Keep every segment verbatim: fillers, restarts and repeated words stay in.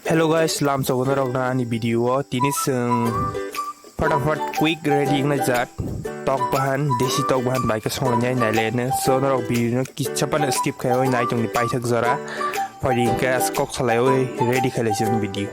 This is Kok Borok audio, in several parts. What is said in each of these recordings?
Hello guys, lamsogo norokno ani video o. Tini chwng fatafat quick ready wngnai jat tok bahan, desi tok bahan bai khe songlainai nailaino. So norok video no kisa phano skip khaiwi naitongdi paithak jora. Phaidi hwnkhe kok salaiwi ready khailai chwng video.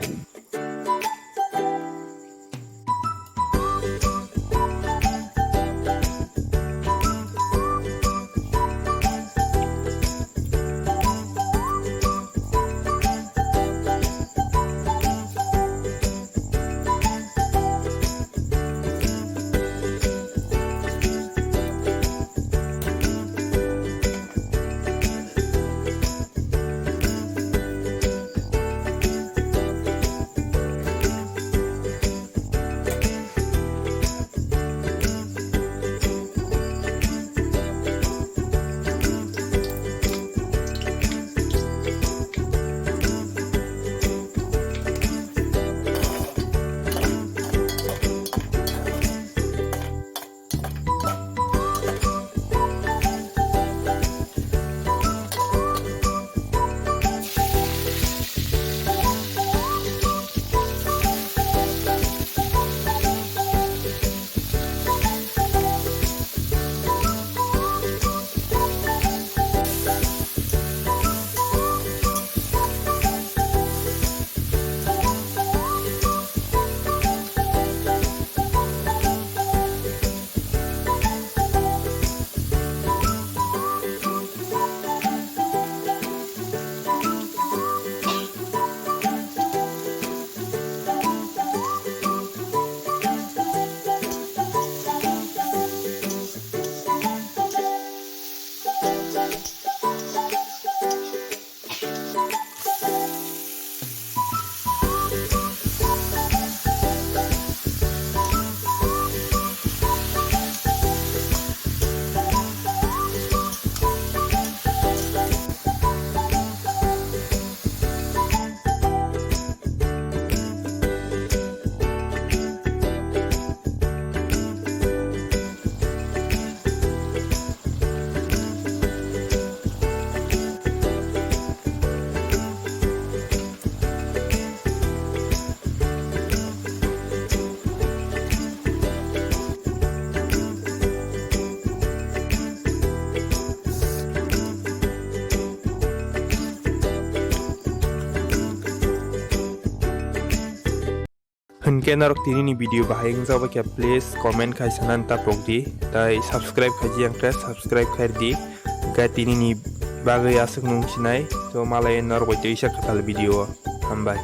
Hwnkhe norok tinini video bahai wngjak bai khe, please comment khai sanani tapok di, tai subscribe khaijak khe subscribe khai di. Hwnkhe tinini bagwi aswk nung sinai, to malai norok bai teisa kwtal video o. Hambai.